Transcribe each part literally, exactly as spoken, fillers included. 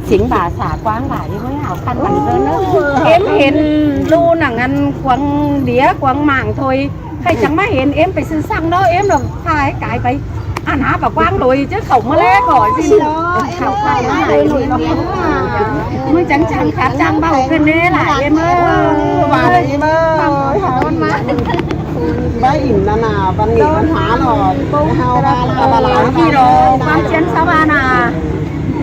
Chính bà xã quang bà đi với hảo khăn bằng hơn nữa. Em hên lu nẳng ăn quang đĩa, quang mạng thôi. Khay chắng ꞌmá hên em pay ꞌsứ săng đó, em ꞌlọ khai cai pay. Ăn hả bà quang đuổi chứ khảu ꞌmưa ꞌlé khỏi xin. Khảu khai ꞌmá đuổi đuổi lắm. ꞌMưa chắng chắng khát chắng báu cơn đế lại em ơi. Bà đuổi em ơi. Bái ỉm nả nả văn nghệ văn hóa lỏ. Hao bà là bà là khi đó quang chiến sao bà nả.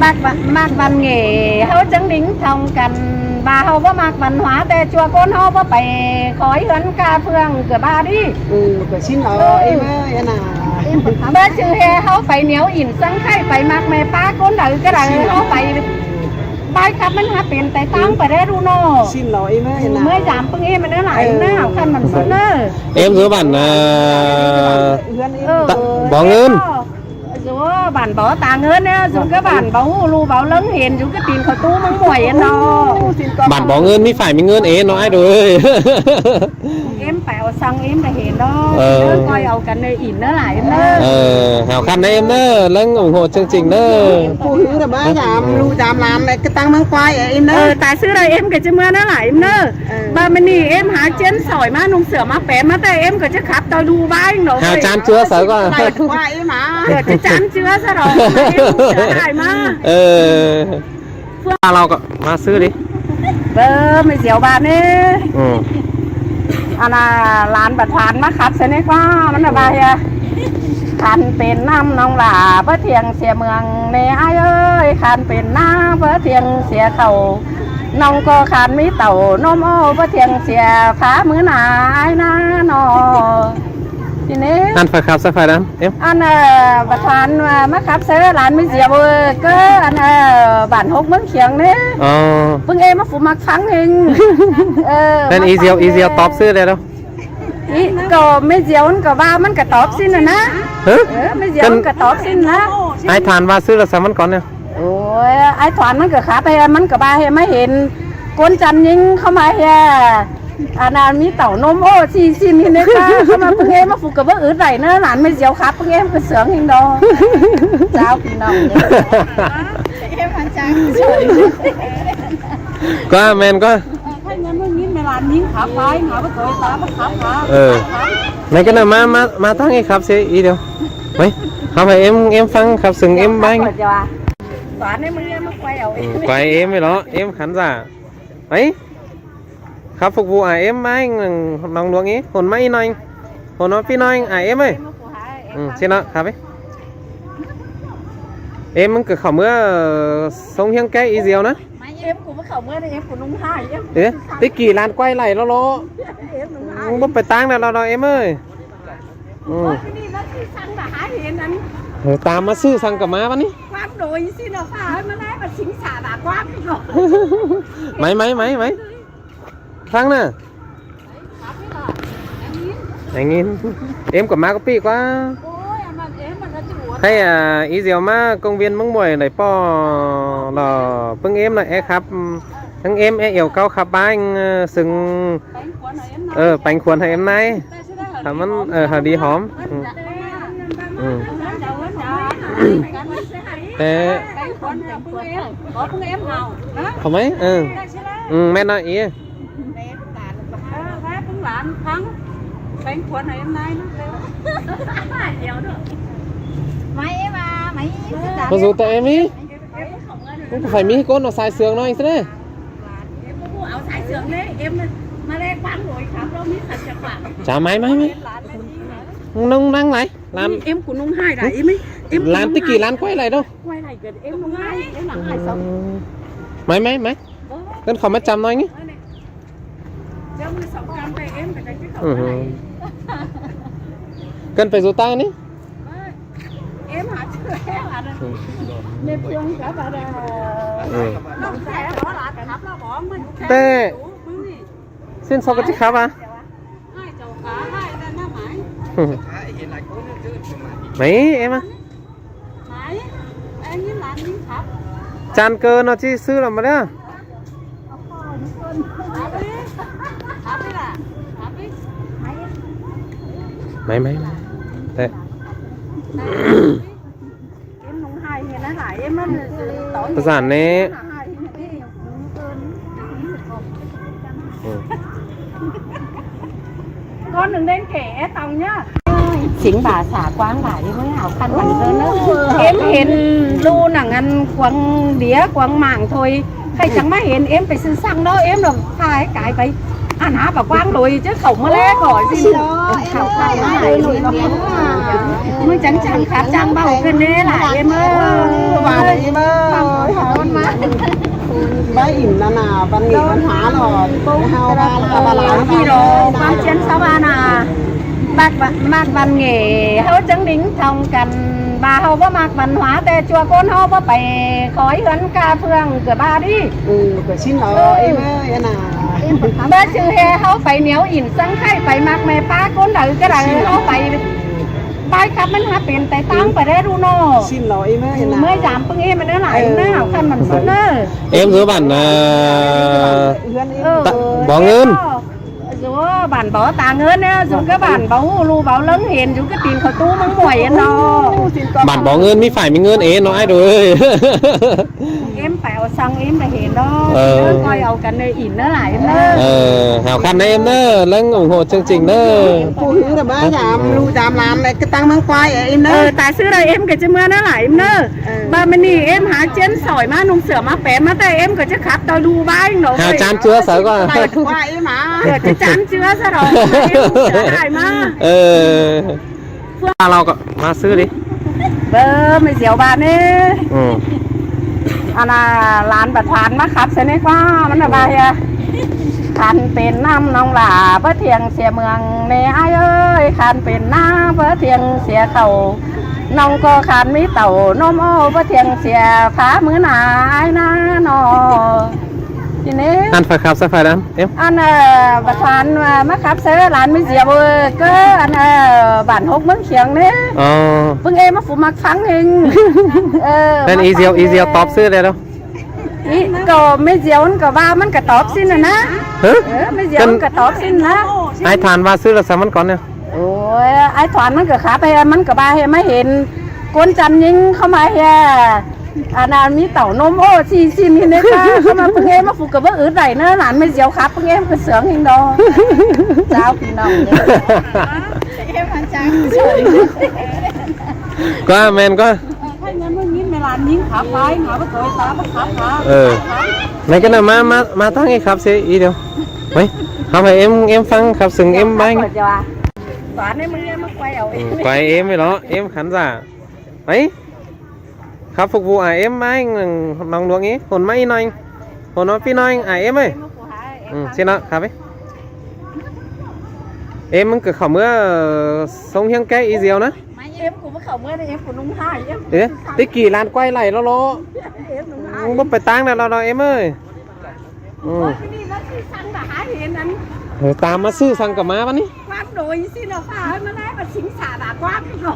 Mác văn, mác văn nghệ ꞌháu chắng đính thông căn. Bà ꞌháu báu mác văn hóa ꞌtẹ ꞌchua ꞌcốn ꞌháu báu pay khói ꞌhướn ꞌca phường ꞌcọ ꞌva đi. Ừ, ꞌcọ xin lỏ em ơi, em nả. Báu chứ ꞌhứ ꞌháu pay ꞌnéo ỉn săng khay pay mác ꞌme ꞌpá ꞌcốn đaư ꞌcọ đaư ꞌháu pay. Bái khắp ꞌmắn hả pên tai ꞌtáng pay đé đu ꞌnọ. Xin lỏ em ơi, em nả. ꞌMưa dám ꞌpứng em ꞌnớ lả em ꞌnớ hảo khăn mẳn sứn ꞌnớ. Em dú bản, à, Ươn em. Bó ꞌngớn. Dú bản bó ta ꞌngớn ꞌnớ, dú ꞌcọ bản bó ꞌhụ ꞌlụk bó ꞌlớng hên dú ꞌcọ tin khảu ꞌtú ꞌmướng muối ꞌnớ. Bản bó ꞌngớn ꞌmí phải ꞌmí ꞌngớn ế ꞌnọ ải đuổi. Em pay au săng em đảy hên đó. Ờ. Coi au căn ꞌnớ ỉn ꞌnớ lả em ꞌnớ. Ờ, hảo khăn ꞌnớ em ꞌnớ, ꞌlớng ủng hộ chương trình ꞌnớ. Pú ꞌhứ ꞌnớ bá dám, ꞌlụk dám lán ꞌnớ ꞌcọ ꞌtáng ꞌmướng quái em ꞌnớ. Ờ, tai ꞌsứ đaư em ꞌcọ ꞌchí ꞌmưa ꞌnớ lả em ꞌnớ. Ờ. Bá ꞌmưa ꞌnị em hả chiến sỏi ꞌmá, ꞌnung sửa ꞌmá pé ꞌmá ꞌtẹ em ꞌcọ ꞌchí khắp ꞌtoi đu bái ꞌnọ. Hảo chán ꞌchứa sáư ꞌquá. Đảy ꞌquá em hả? ꞌCọ ꞌchí chán ꞌchứa sáư đó. Em sửa đảy ꞌmá. Ờ. Phước. À, ꞌlạ ꞌcọ ꞌmá ꞌsứ đi. Bơ, ꞌme ꞌdiêu bản ꞌnị. Ừ. Ăn nả, lán bản phán ꞌmá khắp ꞌsớ ꞌnị ꞌquá, ꞌmắn nả ꞌva ꞌhịa. Khăn pên ꞌnăm ꞌnọng lả báu thiêng sia mương ꞌnị ải ơi, khăn pên ꞌná báu thiêng sia khảu. ꞌNọng ꞌcọ khăn ꞌmí tảu ꞌnôm ꞌô báu thiêng sia phá ꞌmứ nả ải ꞌnớ ꞌnọ. Thì ꞌnị. Ăn phải khắp ꞌsớ phải đắm, em? Ăn, ờ, bản phán, ờ, ꞌmá khắp ꞌsớ lán ꞌme ꞌdiêu, ờ, ꞌcọ ăn, ờ, bản hốc ꞌmướng khiêng ꞌnị. Ờ. ꞌPứng em ꞌmá phủ ꞌmặc phắng hên. Ờ, ꞌmen ꞌmá í ꞌdiêu, phắng í ꞌdiêu hên. Tóp ꞌsứ đảy ꞌlẹo. Í, ꞌcọ ꞌme ꞌdiêu ꞌcọ ꞌva ꞌmắn ꞌcọ tóp ꞌsịn ꞌnớ ꞌnớ. Hả? Ờ, ꞌme ꞌdiêu ꞌcọ tóp ꞌsịn ꞌnớ. Ải Thoan ꞌva ꞌsứ ꞌlẹo sia ꞌmắn ꞌcọ ꞌnị. Ôi, ải Thoan ꞌmắn ꞌcọ khắp ꞌhê, ꞌmắn ꞌcọ ꞌva ꞌhê ꞌmá hên ꞌcốn chăn ꞌnhính khảu ꞌmá ꞌhê. Ăn nả ꞌmí tảu ꞌnôm ꞌô ꞌsịn ꞌsịn hên ꞌnớ ꞌca. Khảu ꞌmá ꞌpứng em ꞌmá phủ ꞌcọ báu ứt đảy ꞌnớ, lán ꞌme ꞌdiêu khắp ꞌpứng em ꞌcọ sướng hên đó. Chào ꞌpi ꞌnọng. Em ăn chăng. ꞌQuá ꞌmen ꞌquá. Ờ, khay ꞌnhá ꞌmưa ꞌnhính ꞌme lán ꞌnhính khắp bái, ꞌnhá báu ꞌtoi ta báu khắp hả? Ờ. Khắp. ꞌMen ꞌcọ ꞌnớ ꞌmá, ꞌmá, ꞌmá ꞌtáng ꞌnị khắp sia í ꞌdiêu. ꞋMới, khắp hảư em, em ꞌphắng khắp sưng em bái. Khắp ꞌdiêu à? Toán em ꞌmưa ꞌmá quay au. Ừ, quay em ꞌmới lo, em khán giả. Ới, khắp phục vụ à em bái, ꞌnọng luông ꞌnị, hôn ꞌmá ꞌnọi. Hôn ꞌmá ꞌpi ꞌnọi à em ơi. Ừ, ꞌsịn ꞌnọ, khắp ꞌnị. Em ꞌmắn ꞌcọ khảu ꞌmưa, ờ, sống hiếng ké í ꞌdiêu ꞌnớ. Em ꞌcọ ꞌmá khảu ꞌmưa ꞌnị, em ꞌcọ ꞌnung ꞌhại, em ꞌcọ. Ê, ꞌsứ săng. Tí kỉ lán quay đảy lo lo. Em ꞌnung ꞌhại. Báu pay ꞌtáng đảy lo lo em ơi. Ừ. Ôi, ꞌmưa ꞌnị ꞌmá ꞌsứ săng ꞌva ꞌhại hên ăn. Ờ, tam ꞌmá ꞌsứ săng ꞌcọ ꞌmá ꞌva ꞌnị. Quang đuổi ꞌsịn ꞌnọ ꞌva, ꞌmá ꞌlé ꞌmá sính sả ꞌva quang ꞌnọ. Máy, máy, máy, máy. Thăng ꞌnớ. Anh in. Em ꞌcọ ꞌmá ꞌcọ ꞌpi ꞌquá. Khay à, í ꞌdiêu ꞌmá công viên ꞌmướng muối đảy ꞌpo lo ꞌpứng em ꞌnọ é khắp. Thắng em é iẻo ꞌcau khắp bái, ờ, sưng, ờ, bánh cuốn hảư em ꞌnái. Hảư ꞌmắn, ờ, hảư đi hóm. Ừ. Ừ. Té. Khảu ꞌmới, ừ. Ừ, ꞌmen ꞌnọi í. Báu dú ꞌtẹ em í. ꞋCọ phải ꞌmí ꞌcốn ꞌnọ sai sương ꞌnọi ꞌsớ ꞌnớ. Chả máy, máy, máy. ꞌNung năng lai. Lán. Em ꞌcọ ꞌnung ꞌhại đảy, em ꞌmới. Em ꞌcọ ꞌnung ꞌhại. Lán tí kỉ lán quay đảy đâu. Quay đảy ꞌcọ em ꞌnung ꞌhại, em ꞌnung ꞌhại sống. Máy, máy, máy. Cơn khảu ꞌmá chăm ꞌnọi ꞌnị. Ừ. Cơn phải dú ꞌtáng ꞌnị. Em hả? Em hả? Ừ. Mẹ Phương cả bà đà. Ừ. Nông xe đó là khắp nó bỏ, mà xe. Tê. Xin sao có chiếc khắp à? Mấy em à? Chăn cơ nó chi sư làm mà đó. Mấy, mấy, mấy. Đây. Em ꞌnung ꞌhại hên ꞌnớ lả, em ꞌmá. Tao giản ꞌnị. Con đừng đến kể tòng nhá. Chính bà xã quang bà đi mới hảo khăn bằng hơn nữa. Em hên lu nẳng ăn quang đĩa, quang mạng thôi. Khay chắng ꞌmá hên em pay sư săng đó, em ꞌnọ thái cái pay. Ăn há bà quang đôi chứ khảu ꞌmá ꞌlé khỏi gì. Khảu khảu ꞌmá đôi nổi lắm. Mới chắng chắng khắp chắng bảo cơn đế lại em ơi. Bà đấy em ơi. Bái ỉn nả nả văn nghệ văn hóa lỏ. Hao ba la ba la. Khi đó quang chiến sao ba nả. Mác văn, mác văn nghệ ꞌháu chắng đính thông căn. Ba ꞌháu báu mác văn hóa té ꞌchua ꞌcốn ꞌháu báu pay khói ꞌhướn ca phượng ꞌcọ ba đi. Ừ, ꞌcọ ꞌsịn lỏ em ơi nả. Báu chứ ꞌháu pay nẻo ỉn săng khay pay mác ꞌme ꞌpá ꞌcốn đaư cá đaư ꞌháu pay. Bái khắp ꞌmắn hák pên tai ꞌtáng pay đé ꞌlụk ꞌnọ. ꞌSịn lỏ em ơi nả. Mới dám ꞌpứng em ꞌnớ lại ꞌnớ hảo khăn mẳn sứn ꞌnớ. Em dú bản, à, ꞌhướn em. Bó ꞌngớn. Dú bản bó ta ꞌngớn ꞌnớ, dú cá bản bó ꞌhụ ꞌlụk bó ꞌlớng hên, dú cá tin khảu ꞌtú ꞌmướng muổi ꞌnọ. Bản bó ꞌngớn ꞌmí phải ꞌmí ꞌngớn ế ꞌnọ ai đuổi. Em pay au săng em pay hên đó. Ờ. Coi au căn ꞌnớ ỉn ꞌnớ lại em ꞌnớ. Ờ, hảo khăn ꞌnớ em ꞌnớ, ꞌlớng ủng hộ chương trình ꞌnớ. Pú hứ là bá dám lu dám lán này, cái tăng ꞌmướng quay em ꞌnớ. Ờ, tại sư đây em kể chứ mưa ꞌnớ lại em ꞌnớ. Ba ꞌmá ꞌnị em hák chiến sỏi ꞌmá ꞌnung sửa ꞌmá pén ꞌmá té em ꞌcọ ꞌchớ khắp ꞌtoi đu bái ꞌnọ. Hao chán chứa sớ ꞌquá. Ơ, ꞌcọ ꞌchớ chán chứa sớ đó. Em sửa lại ꞌmá. Ờ. Phước. Ba ꞌlo ꞌcọ ꞌmá ꞌsứ đi. Bơ, ꞌme Diêu bản ꞌnị. Ừ. Ăn nả, lán bát hoán ꞌmá khắp sớ ꞌnị ꞌquá, ꞌmắn nả ba ꞌhịa. Khăn pên ꞌnăm ꞌnọng lả báu thiêng sia ꞌmướng ꞌnị ai ơi, khăn pên ꞌnăm báu thiêng sia khảu. ꞌNọng ꞌcọ khăn ꞌmí tảu ꞌnôm ꞌô báu thiêng sia phá ꞌmứ nả ai nả ꞌnọ. Ăn phải khắp sớ phải đan, em? Ăn, ờ, bát hoán, ờ, ꞌmá khắp sớ lán ꞌme Diêu, ờ, ꞌcọ ăn, ờ, bản hốc ꞌmướng Khiêng ꞌnị. Ờ. ꞌPứng em ꞌmá phủ ꞌmặc phắng ꞌhịn. Ờ, ꞌmen ꞌmặc í Diêu, phắng í Diêu ꞌnị. Tóp ꞌsứ đé ꞌló. Í, ꞌcọ ꞌme Diêu ꞌcọ ba ꞌmắn ꞌcọ tóp ꞌsịn nả nả. Hả? Ờ, ꞌme Diêu ꞌcọ tóp ꞌsịn nả. Ai Thoan ba ꞌsứ ꞌlạ sia ꞌmắn ꞌcọ ꞌnị. Ôi, ai Thoan ꞌmắn ꞌcọ khắp, ꞌmắn ꞌcọ ba ꞌhê ꞌmá hên ꞌcốn chăn ꞌnhính khảu ꞌmá ꞌhê. Ăn nả ꞌmí tảu ꞌnôm ꞌô ꞌsịn ꞌsịn ꞌhịn ꞌnị ꞌcọ. Khảu ꞌmá ꞌpứng em ꞌmá phủ ꞌcọ báu ứt đảy ꞌnớ, lán ꞌme Diêu khắp ꞌpứng em ꞌcọ sướng ꞌhịn đó. Chào ꞌpi ꞌnọng. Em ăn chào. ꞌQuá ꞌmen ꞌquá. Ờ, khay ꞌngớn ꞌmướng ꞌnhính ꞌme lán ꞌnhính khắp phái, ngả báu thôi ta báu khắp hả? Ờ. Mảy ꞌcọ ꞌnạ ꞌmá, ꞌmá, ꞌmá ꞌtáng ꞌnị khắp sia í Diêu. Mảy, khắp hảư em, em ꞌphắng khắp sưng em bái. Toán ꞌnị ꞌmướng ꞌnhính ꞌmá quay au. Ừ, quay em ꞌnị ꞌló, em khán giả. Mảy. Khắp phục vụ à em bái, ꞌnọng luông í, hôn ꞌmá í ꞌnọi. Hôn ꞌmá ꞌpi ꞌnọi à em ơi. Ừ, ꞌsịn ꞌnọ, khắp ꞌi. Em ꞌmứng ꞌcọ khảu ꞌmứa, ờ, sống hiếng ké í Diêu ꞌnớ. Em ꞌcọ ꞌmá khảu ꞌmứa ꞌnị, em ꞌcọ ꞌnung ꞌhại, em. Ê, tí kỉ lán quay đảy ꞌló ꞌló. Em ꞌnung ꞌhại. ꞌMá pay ꞌtáng đảy ꞌló ꞌló em ơi. Ừ. Ôi, ꞌmá ꞌnị ꞌmá ꞌsứ săng ꞌcọ hả hên ăn. Ờ, ta ꞌmá ꞌsứ săng ꞌcọ ꞌmá ꞌva ꞌnị. Quang đôi ꞌsịn ꞌnọ ꞌphạ, ꞌmá ꞌnị ꞌmá sính sả đả quang ꞌnọ.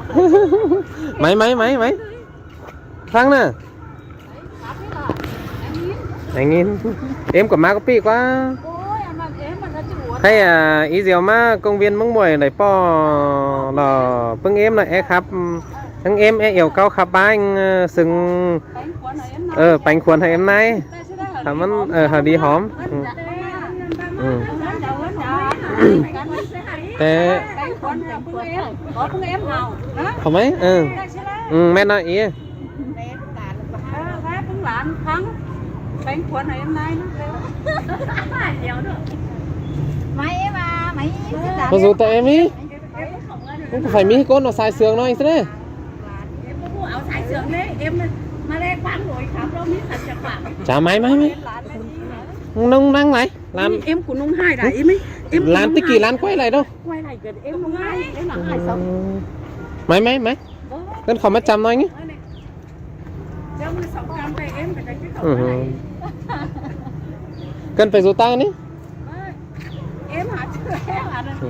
Mảy, mảy, mảy, mảy. Săng ꞌnạ. Anh in. Em ꞌcọ ꞌmá có ꞌpi ꞌquá. Ôi, ăn ăn em ăn ăn chứ uống. Khay à, í Diêu ꞌmá công viên ꞌmướng muổi đảy ꞌpọ lỏ ꞌpứng em ꞌnọi é khắp. Hăng em é ẻo ꞌcau khắp bái, ờ, sưng. Bánh cuốn hả em nai? Ờ, bánh cuốn hả em nai? Hả ꞌmắn, ờ, hả đi hóm. Ừ. Ừ. Té. Có ꞌpứng em hả? Hả ꞌmắn? Ừ. Ừ, ꞌmen ꞌnọi í. Ờ, ꞌpứng lán khăng. Bánh cuốn hả em nai? Máy em à, máy. Có dù tại em ý. Cũng phải mi ꞌcốn nó sai sương nó anh xí đấy. Em có mua áo sai sương đấy, em mà đây quang đôi khắp đâu, mi sắm cho quang. Chả máy, máy, máy. Nông năng này, làm. Em cũng nông hai đấy, em ấy, em cũng lán nông tích kỷ hai. Lán quay lại đâu. Quay lại gần em nông hai, em nông hai sống. Máy, máy, máy. Cơn khỏi mất chăm nói nhé. Cho mười sáu gram về em phải đánh cái khẩu Ừ. Này. Cơn phải dù tăng đi. Em hả? Chứ em hả? Ừ.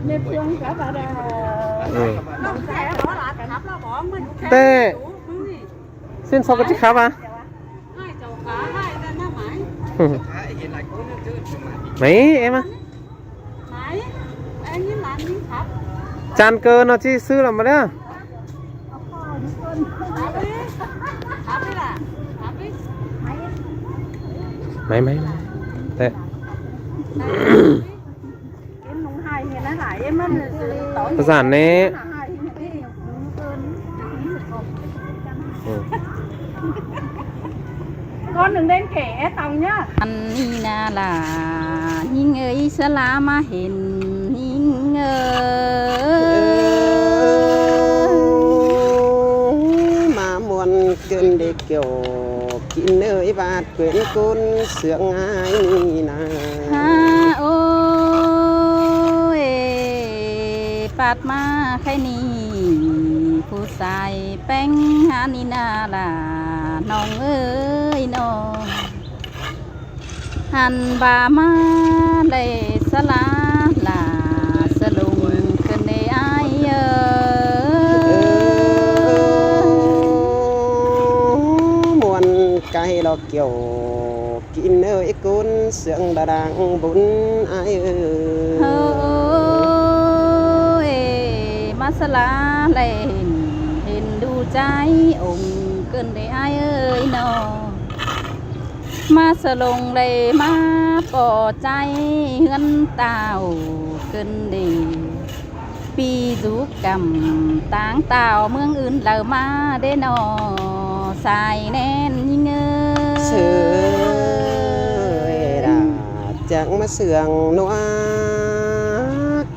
Mẹ Phương cả bà đà. Ừ. Không phải đó là cái nắp nó bỏ mà. Tê. Xin sao có chiếc khắp à? Hai chậu cá, hai ra năm máy. Mấy em à? Máy. Anh ấy làm đi khắp. Chăn cơ nó chi sư làm mà đó. Khắp đi. Khắp đi là. Khắp đi. Máy, máy, máy. Tê. Em nông hai hiền nó lại Pá dản ꞌnị. Ừ. Con đừng nên kể tao nhá. Ăn ꞌnị ꞌna ꞌlạ, ꞌnhính ơi, sáư ꞌlạ ꞌmá hên ꞌnhính ơi. ꞌMá ꞌmuôn ꞌcứn đê kiẻo, kin ơi, ꞌvạt quên ꞌcốn sương ai ꞌnị ꞌna. Hả ôi, ꞌpạt ꞌmá khay ꞌnị, phủ sai ꞌpéng hả ꞌnị ꞌna ꞌlạ, ꞌnọng ơi ꞌnọng. Hăn ꞌva ꞌmá đảy sáư ꞌlạ ꞌlạ, sáư lông ꞌcứn đê ai ơi. ꞌMuôn cai lo kiẻo, kin ơi, ꞌcốn sương đa đang bún ai ơi. Hơ ơi, ꞌmá sáư ꞌlạ đảy hên, hên đu ꞌchái ống ꞌcứn đê ai ơi ꞌnọng. ꞌMá sáư lông đảy ꞌmá ꞌpo ꞌchái ꞌhướn tao ꞌcứn đê. ꞌPi dú căm táng tao ꞌmướng ứn đaư ꞌmá đé ꞌnọ, sai ꞌnén ꞌnhính ơi. Sưởi đa chắng ꞌmá sương ꞌnua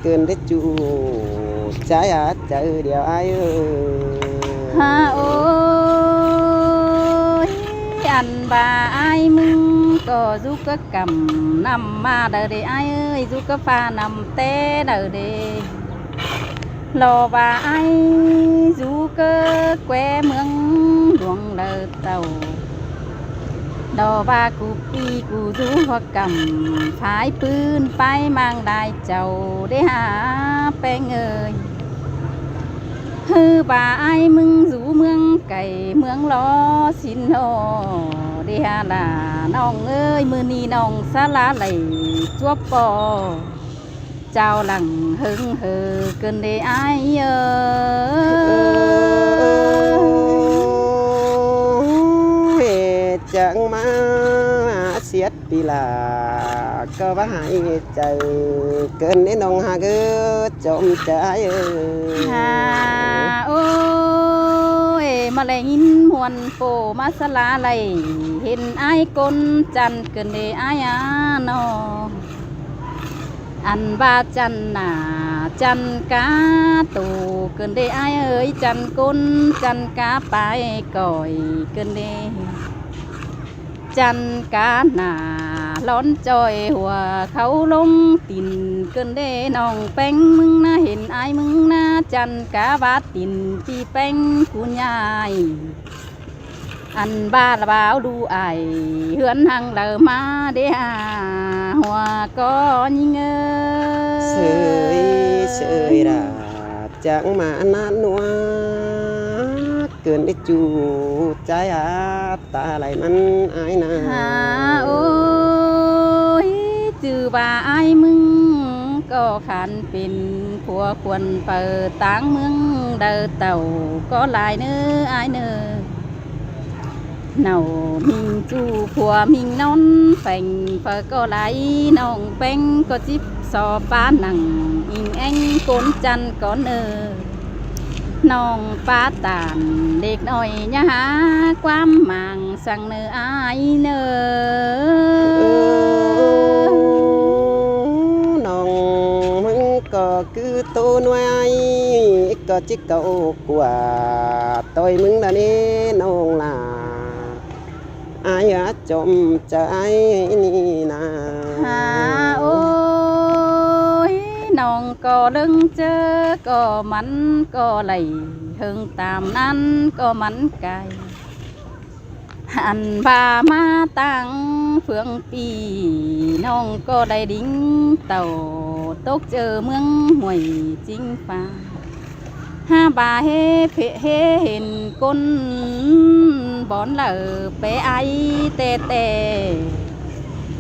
ꞌcứn đê ꞌchu ꞌchái hả chaư điêu ai ơi. Hả ôi, ăn ꞌva ai ꞌmứng ꞌcọ dú cá căm ꞌnặm ꞌmá đaư đê ai ơi, dú cá pha ꞌnặm té đaư đê. Lo ꞌva ai dú cá qué ꞌmướng luông đaư tảu. Lo ꞌva cu ꞌpi cu dú ꞌhua căm, phái ꞌpứng pái ꞌmáng lai chảu đê hả ꞌpéng ơi. ꞌHứ ꞌva ai ꞌmứng dú ꞌmướng cai ꞌmướng lo sín ꞌnọ đê hả ꞌlạ, ꞌnọng ơi, ꞌmự ꞌnị ꞌnọng sáư ꞌlạ đảy chuốp ꞌpo chảu lăng ꞌhớng hơ ꞌcứn đê ai ơi. Chắng ꞌmá siết ꞌpi ꞌlạ, ꞌcọ ꞌva hả ai chaư ꞌcứn đê ꞌnọng hả ꞌcọ chom chaư ai ơi. Hả ôi, ꞌmá đảy ꞌnghín ꞌmuôn ꞌpộ ꞌmá sáư ꞌlạ đảy hên ai ꞌcốn chăn ꞌcứn đê ai ꞌnọ. Ăn ꞌva chăn ꞌna chăn cá tô ꞌcứn đê ai ơi, chăn ꞌcốn chăn cá pay cỏi ꞌcứn đê. Chăn cá ꞌna lón ꞌchoi hua khảu ꞌlống tin ꞌcứn đê ꞌnọng ꞌpéng ꞌmứng ꞌna hên ai ꞌmứng ꞌna chăn cá ꞌva tin ꞌpi ꞌpéng cu ꞌnhại. Ăn ꞌva ꞌlạ báu đu ai ꞌhướn ꞌhăng đaư ꞌmá đê hả hua ꞌcọ ꞌnhính ơi. Sưởi sưởi đa chắng ꞌmá ꞌnặn ꞌnua ꞌcứn đê ꞌchu ꞌchái hả ta lai ꞌmắn ai ꞌna. Hả ôi, ꞌchư ꞌva ai ꞌmứng ꞌcọ khăn pên phua khuôn phaư táng ꞌmướng đaư tảu ꞌcọ lai ꞌnớ ai ꞌnớ. Nảu ꞌminh ꞌchu phua ꞌminh ꞌnón pheng phaư ꞌcọ lai, ꞌnọng ꞌpéng ꞌcọ chíp so ꞌpá nẳng inh éng ꞌcốn chăn ꞌcọ ꞌnớ. ꞌNọng ꞌpá tản đếc ꞌnọi ꞌnhá hả ꞌquám mang săng ꞌnớ ai ꞌnớ. ꞌNọng ꞌmứng ꞌcọ ꞌcứ tô ꞌnọi ai, ꞌcọ ꞌchí cáu ꞌcọ ꞌtoi ꞌmứng đa ꞌnị ꞌnọng ꞌlạ. Ai hả chom chaư ai ꞌnị ꞌna. Hả ôi, ꞌnọng ꞌcọ ꞌlớng ꞌchớ ꞌcọ mẳn ꞌcọ đảy, ꞌhơng tam ꞌnặn ꞌcọ mẳn cai. Ăn ꞌva ꞌmá ꞌtáng ꞌphướng ꞌpi, ꞌnọng ꞌcọ đảy đính tảu tốc ꞌchớ ꞌmướng ꞌmuội ꞌchính pha. Hả ꞌva ꞌhế phế ꞌhế hên ꞌcốn bón đaư pé ai ꞌtẹ ꞌtẹ.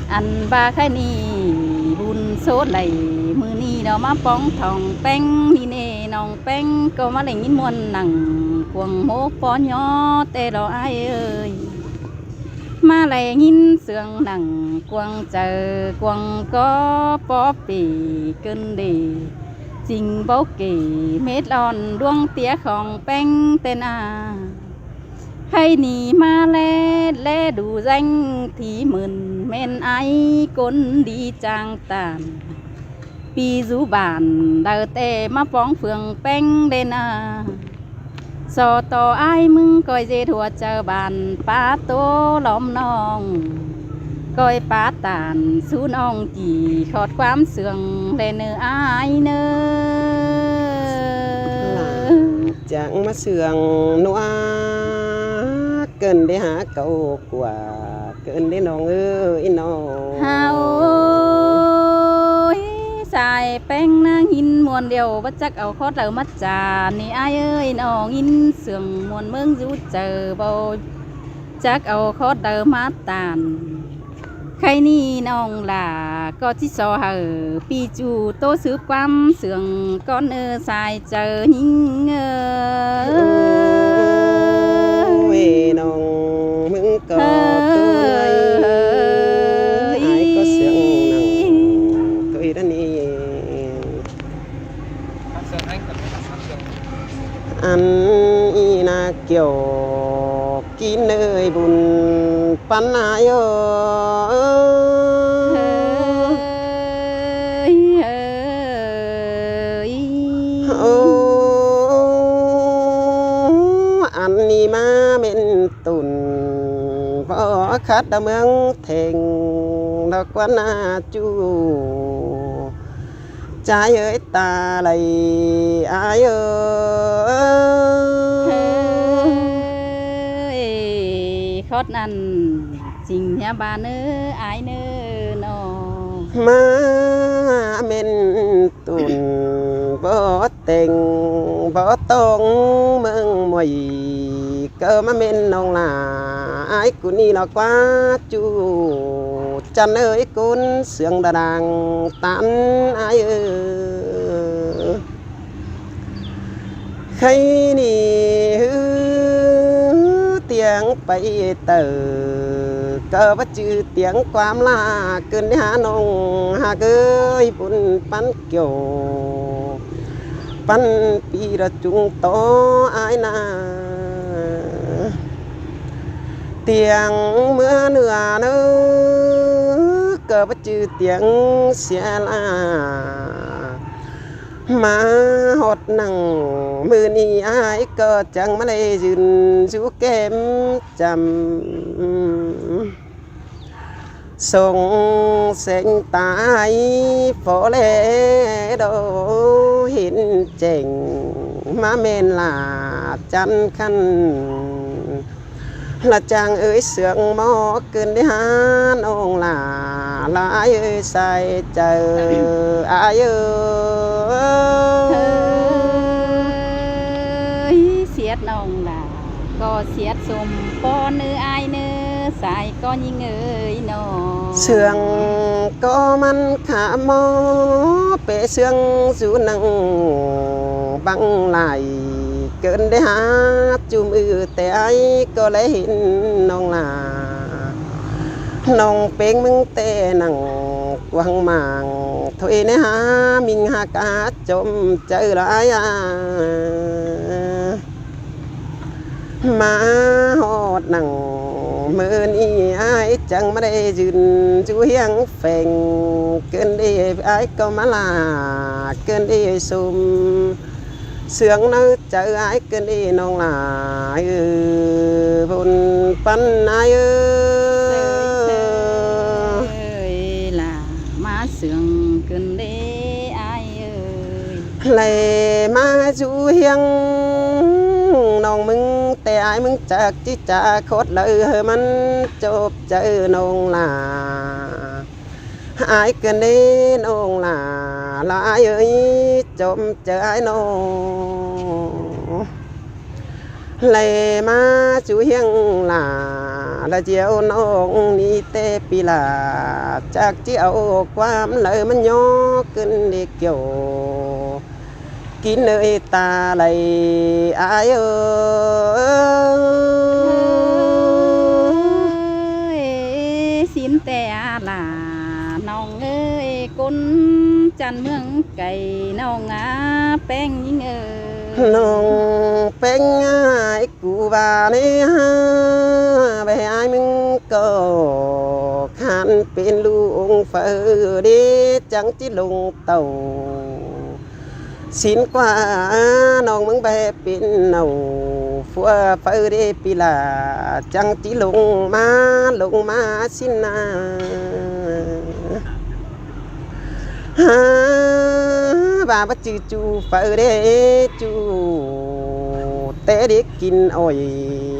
Ăn ꞌva khay ꞌnị bun sốt đảy, ꞌmự ꞌnị lo ꞌmá póng thỏng ꞌpéng ꞌnị ꞌnê, ꞌnọng ꞌpéng ꞌcọ ꞌmá đảy ꞌnghín ꞌmuôn nẳng cuông ꞌmốc pó ꞌnhó ꞌtẹ lo ai ơi. ꞌMá đảy ꞌnghín sương nẳng cuông chaư cuông có pó pỉ ꞌcứn đê. Ching báu kể mết lon ꞌluống ꞌtía khong ꞌpéng ꞌtến a. Khay ꞌnị ꞌmá ꞌlé, ꞌlé đu ꞌdeng thi mưn ꞌmen ải ꞌcốn đi chang tản. ꞌPi dú bản đaư ꞌtẹ ꞌmá póng phương ꞌpéng ꞌlến a. So ꞌto ải ꞌmứng ꞌcoi ꞌdệt hua chaư bản pá ꞌtố lom ꞌnọng. ꞌCoi pá tản sú ꞌnọng kỉ khót ꞌquám sương ꞌlé ꞌnớ ải ꞌnớ. Chang ꞌmá sương ꞌnua ꞌcợn đé hák cáu ꞌquá ꞌcợn đé ꞌnọng ới ꞌnọng. Hao ơi, sai ꞌpéng ꞌnáng ꞌhịn muôn điêu báu chắc au khót đaư ꞌmá chả ꞌnị ải ơi ꞌnọng. ꞌHịn sương muôn ꞌmướng dú chaư báu chắc au khót đaư ꞌmá tản. Khay ꞌnị ꞌnọng lả ꞌcọ ꞌchí so hảư ꞌpi ꞌchu ꞌtố sứp ꞌquám sương ꞌcón ꞌnớ sai chaư ꞌnhính ơi. Ôi, ꞌnọng ꞌmứng ꞌcọ ꞌtố ꞌnị ải ꞌcọ sương nẳng thôi đa ꞌnị. Ăn ꞌnị ꞌna kiẻo kin ơi bun păn ải ơi. Ăn ꞌnị ꞌmá ꞌmen tủn báu khắt đa ꞌmướng thêng đa ꞌquán ꞌna ꞌchu. Chai ơi ta lay ải ơi. Khót ꞌnặn ching ꞌnhá ba ꞌnớ ải ꞌnớ ꞌnọng. ꞌMá ꞌmen tủn báu têng báu tông ꞌmướng ꞌmuôn ꞌcọ ꞌmá ꞌmen ꞌnọng lả ải ꞌcốn ꞌnị lo ꞌquá ꞌchu. Chăn ơi ꞌcốn sương đa đang tản ải ơi. Khay ꞌnị ꞌhứ ꞌtiếng pay taư ꞌcọ báu ꞌchư ꞌtiếng ꞌquám lả ꞌcợn đé hák ꞌnọng hák ơi bun păn kiẻo păn ꞌpi đa ꞌchung tó ải ꞌna. ꞌTiếng ꞌmứa ꞌnưa ꞌnớ ꞌcọ báu ꞌchư ꞌtiếng sia lả. ꞌMá ꞌhọt nẳng ꞌmự ꞌnị ải ꞌcọ chắng ꞌmá đảy dưn dú kém chăm. Sông seng tai phó lé đô hên chẻng ꞌmá ꞌmen lả chăn khăn. Lả chang ơi sương ꞌmo ꞌcợn đé hák ꞌnọng lả, lả ải ơi sai chaư ải ơi. Siết ꞌnọng lả ꞌcọ siết sôm pon ꞌnớ ải ꞌnớ, sai ꞌcọ ꞌnhính ơi ꞌnọng. Sương ꞌcọ ꞌmắn khả ꞌmo pé sương dú nẳng băng lai ꞌcợn đé hák ꞌchu ꞌmự té ải ꞌcọ lé hên ꞌnọng lả. ꞌNọng ꞌpéng ꞌmứng té nẳng quảng mảng thôi ꞌnớ hák ꞌminh hák cá chôm chaư lả ải a. ꞌMá ꞌhọt nẳng ꞌmự ꞌnị ải chắng ꞌmá đảy dưn dú hiêng pheng ꞌcợn đé ải ꞌcọ ꞌmá lả ꞌcợn đé sôm sương ꞌnớ chaư ải ꞌcợn đé ꞌnọng lả ơi bun păn ải ơi. Ơi lả ꞌmá sương ꞌcợn đé ải ơi. Lay ꞌmá dú hiêng ꞌnọng ꞌmứng té ải ꞌmứng chảk ꞌchí chả khót đaư ꞌhứ ꞌmắn chốp chaư ꞌnọng lả. Ải ꞌcợn đé ꞌnọng lả, lả ải ơi chốp chaư ải ꞌnọng. Lay ꞌmá dú hiêng lả, lả ꞌdiu ꞌnọng ꞌnị té ꞌpi lả, chảk ꞌchí au ꞌquám đaư ꞌmắn ꞌnhó ꞌcợn đé kiẻo kin ơi ta lay ải ơi. Ơi, sín té a lả. ꞌNọng ơi, ꞌcốn chăn ꞌmướng cay ꞌnọng ꞌpéng ꞌnhính ơi. ꞌNọng ꞌpéng ải cu ꞌva ꞌnị ha, ꞌvạy ải ꞌmứng ꞌcọ khan pên ꞌlụk ꞌpứng phaư đé chắng ꞌchí ꞌlống tảu. ꞌSịn ꞌquá ꞌnọng ꞌmứng ꞌvạy pên ꞌnọng phua phaư đé ꞌpi ꞌlạ, chắng ꞌchí ꞌlống ꞌmá, ꞌlống ꞌmá ꞌsịn ꞌna. Ha, ꞌva báu ꞌchư ꞌchu phaư đé, ꞌchu té đé kin ỏi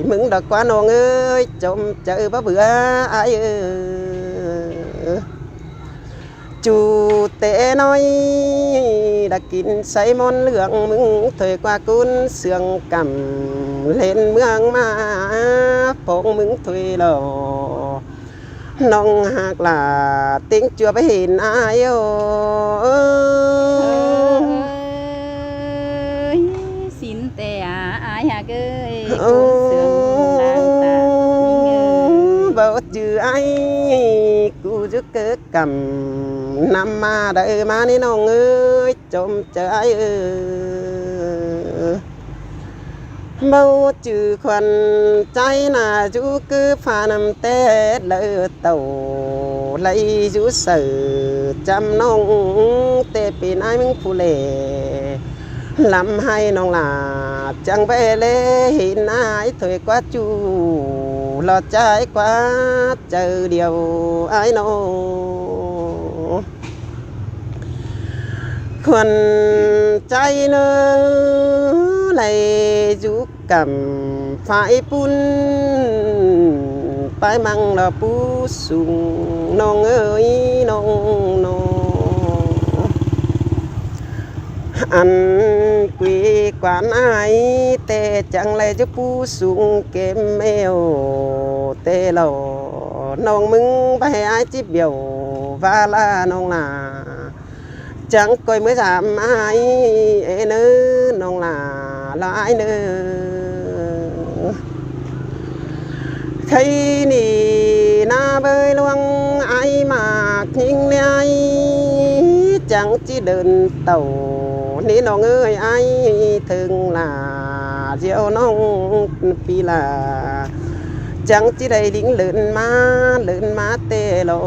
ꞌmứng đa ꞌquá ꞌnọng ơi, chom chaư báu bươn ải ơi. ꞌChu té ꞌnọi đa kin sáy ꞌmón ꞌlương ꞌmứng thôi ꞌquá ꞌcốn sương căm ꞌlến ꞌmướng ꞌmá, phóng ꞌmứng thôi lo. ꞌNọng ꞌhặc ꞌlạ ꞌtếng ꞌchua báu hên ải ơi. Ơi, ꞌsịn ꞌtẹ ải ꞌhặc ơi, ꞌcốn sương ꞌnáng ta ꞌnhính ơi. Báu ꞌchư ải cu dú cớ căm ꞌnặm ꞌmá đảy ꞌmá ꞌnị ꞌnọng ơi, chom chaư ải ơi. Báu ꞌchư khuôn ꞌchái ꞌna dú ꞌcứ pha ꞌnặm ꞌtẹ ꞌlạ tảu, ꞌlạy dú saư chăm ꞌnọng ꞌtẹ pên ải ꞌmứng phủ lẻ. Lăm ꞌhại ꞌnọng ꞌlạ chắng báu ꞌlé hên ải thôi ꞌquá ꞌchu lo ꞌchái ꞌquá chaư điêu ải ꞌnọ. Khuôn ꞌchái ꞌnớ ꞌlạy dú căm phái ꞌpún, pái ꞌmăng lo pú sung ꞌnọng ơi ꞌnọng ꞌnọ. Ăn quí quán ải ꞌtẹ chắng ꞌlạy dú pú sung kém eo ꞌtẹ lo. ꞌNọng ꞌmứng báu hên ải ꞌchí bẻo ꞌva ꞌlạ ꞌnọng ꞌlạ. Chắng ꞌcoi ꞌmứa dăm ải ê ꞌnớ ꞌnọng ꞌlạ lo ải ꞌnớ. Khay ꞌnị ꞌna bới ꞌluống ải ꞌmặc ꞌnhính ꞌlé ải chắng ꞌchí đớn tảu ꞌnị ꞌnọng ơi ải ꞌtếng ꞌlạ ꞌdiu ꞌnọng ꞌpi ꞌlạ. Chắng ꞌchí đảy ꞌlính ꞌlớn ꞌmá, ꞌlớn ꞌmá ꞌtẹ lo.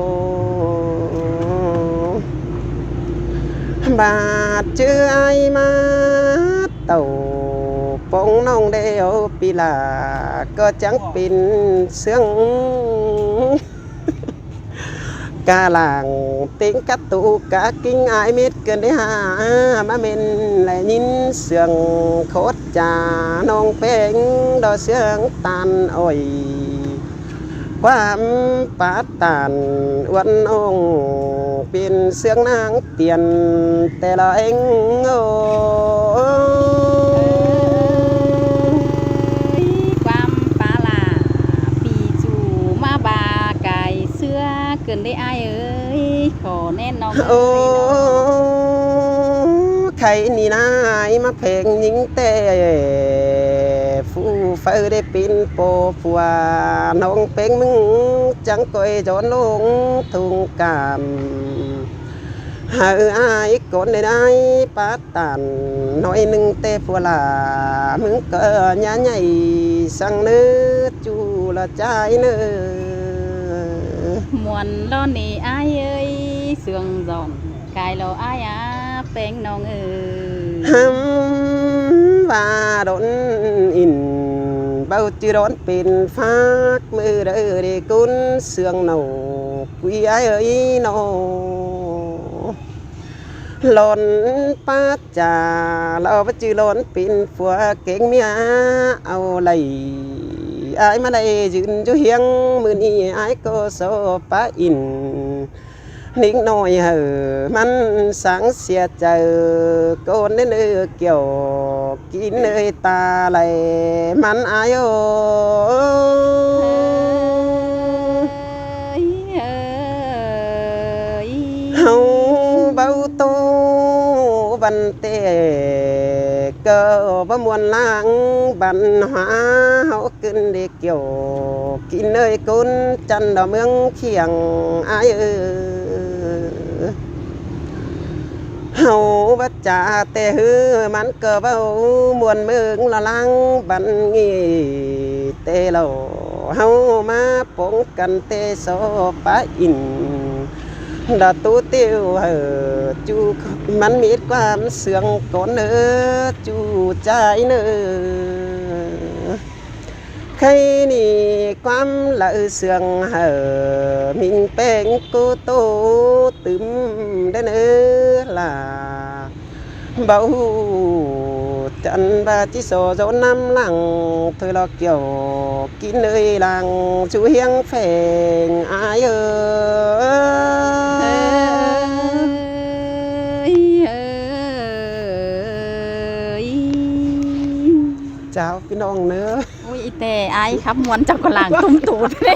Bát ꞌchư ải ꞌmá tảu póng ꞌnọng đảy ꞌpi ꞌlạ ꞌcọ chắng pên ꞌsướng ca lăng ꞌtếng cá tu cá ꞌkính ải mết ꞌcợn đảy hả. ꞌMá ꞌmen ꞌlẹ ꞌnhính ꞌsướng khót cha ꞌnọng ꞌpéng đo ꞌsướng ꞌtan ỏi. ꞌQuám pá ꞌtan uôn ꞌnọng pên ꞌsướng ꞌnáng tiên ꞌtẹ lo ꞌeng ơ. Ơi, ꞌquám pá ꞌlạ ꞌpi ꞌchu ꞌmá ba cai ꞌsứa ꞌcợn đảy ải ơi, khỏ ꞌnén ꞌnọng ơi. Ô, khay ꞌnị ꞌna ải ꞌmá phéng ꞌnhính ꞌtẹ phủ phaư đảy pên ꞌpo phua ꞌnọng ꞌpéng ꞌmứng chắng ꞌcoi dón ꞌlống thung cam. Hảư ải cón đảy đảy pá ꞌtan ꞌnọi ꞌnưng ꞌtẹ phua ꞌlạ ꞌmứng ꞌcọ ꞌnhá ꞌnhạy săng ꞌnớ ꞌchu lo ꞌchái ꞌnớ. Muôn lo ꞌnị ải ơi, ꞌsướng dọn cai lo ải a ꞌpéng ꞌnọng ơi. Hăm ꞌva đón ỉn báu ꞌchư đón pên phák ꞌmự đaư đảy ꞌcốn ꞌsướng ꞌnọng quí ải ơi ꞌnọ. Lon pá cha lo báu ꞌchư lon pên phua kéng ꞌmía au đảy. Ải ꞌmá đảy dưn dú hiếng ꞌmự ꞌnị ải ꞌcọ so pá ỉn. ꞌNính ꞌnọi hảư ꞌmắn sáng sia chaư ꞌcốn ꞌnớ ꞌnớ kiẻo kín ơi ta đảy ꞌmắn ải ơ. Ơi, ơi. Hảư báu tô văn tê ꞌcọ báu muôn láng văn hóa hảư ꞌcứn đảy kiẻo kín ơi ꞌcốn chăn đo ꞌmướng khiêng ải ơ. Hảư ꞌvát chả ꞌtẹ ꞌhứ ꞌmắn ꞌcọ ꞌvạu ꞌmuôn ꞌmướng ꞌla ꞌláng băn ꞌnị ꞌtẹ ꞌlẹo. Hảư ꞌmá pông căn ꞌtẹ so pá ỉn đa ꞌtố ꞌtiếu hảư ꞌchu ꞌmắn mết ꞌquám ꞌsướng cón ꞌnớ ꞌchu ꞌchái ꞌnớ. Khay ꞌnị ꞌquám ꞌlạ ꞌsướng hảư ꞌminh ꞌpéng ꞌcú ꞌtố tứm đé ꞌnớ ꞌla. Báu ꞌhụ chăn ꞌva ꞌchí so dô ꞌnăm lăng thôi lo kiẻo kin ơi lăng ꞌchu ꞌhiếng pheng ai ơi. Chào ꞌpi ꞌnọng ꞌnớ. Ôi, ꞌi ꞌtẹ ai khắp muôn chảu ꞌcọ lăng tủm tủm ꞌnị.